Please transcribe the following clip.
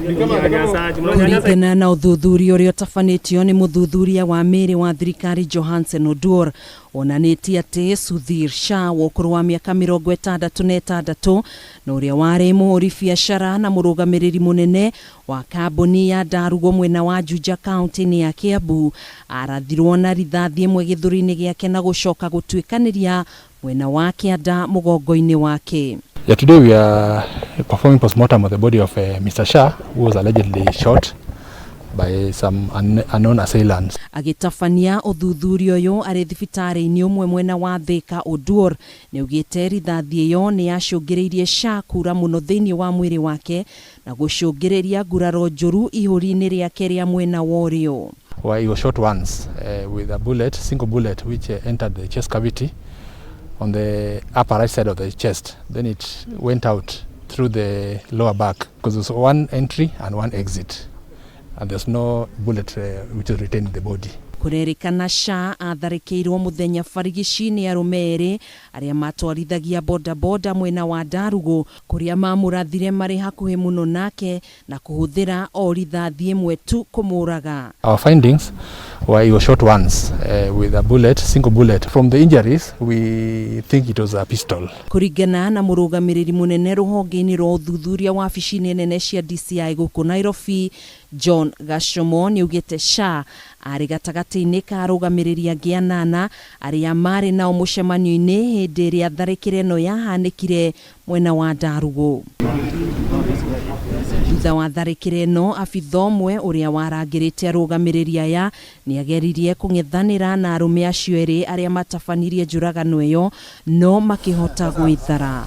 Kũringana na ũthuthuria ũrĩa ũtabanĩtio nĩ mũthuthuria wa mĩĩrĩ wa thirikari Johansen Oduor, wonanĩtie atĩ Sudhir Shah wa ũkũrũ wa mĩaka 66 na ũrĩa warĩ mũhũri biacara na mũrũgamĩrĩri mũnene wa kambuni ya Ndarugo mwena wa Juja kaunti-inĩ ya Kiambu, arathirwo na rithathi ĩmwe gĩthũri-inĩ gĩake na gũcoka gũtuĩkanĩria mwena wa kĩanda mũgongo-inĩ wake. Yeah, today we are performing postmortem on the body of Mr. Shah, who was allegedly shot by some unknown assailants. Agĩtabania ũthuthuria ũyũ arĩ thibitarĩ-inĩ ũmwe mwena wa Thika, Oduor nĩaugĩte rithathi ĩyo nĩ yacũngĩrĩirie Shah kura mũno thĩinĩ wa mwĩrĩ wake na gũcũngĩrĩria nguraro njũru ihũri-inĩ rĩake rĩa mwena wa ũrĩo. Where he was shot once with a bullet, single bullet, which entered the chest cavity on the upper right side of the chest. Then it went out through the lower back because there's one entry and one exit, and there's no bullet which is retained in the body. Kũrerĩkana Shah atharĩkĩirwo mũthenya barigici nĩ arũme erĩ arĩa matwarithagia bodaboda mwena wa Ndarugo, kũrĩa mamũrathire marĩ hakuhĩ mũno nake na kũhũthĩra o rithathi ĩmwe tu kũmũraga. Our findings were he was shot once with a bullet, single bullet. From the injuries, we think it was a pistol. Kũringana na mũrũgamĩrĩri mũnene rũhonge-inĩ rwa ũthuthuria wabici-inĩ nene cia DCI gũkũ Nairobi, John Gachomo, nĩaugĩte Shah arĩ gatagatĩ-inĩ ka arũgamĩrĩri angĩ anana arĩa marĩ nao mũcemanio-inĩ hĩndĩ ĩrĩa tharĩkĩro ĩno yahanĩkire mwena wa Ndarugo. Thutha wa tharĩkĩro ĩno, abitha ũmwe ũrĩa warangĩrĩte arũgamĩrĩri aya nĩageririe kũng'ethanĩra na arũme acio erĩ arĩa matabanirie njũragano ĩyo, no makĩhota gwĩthara.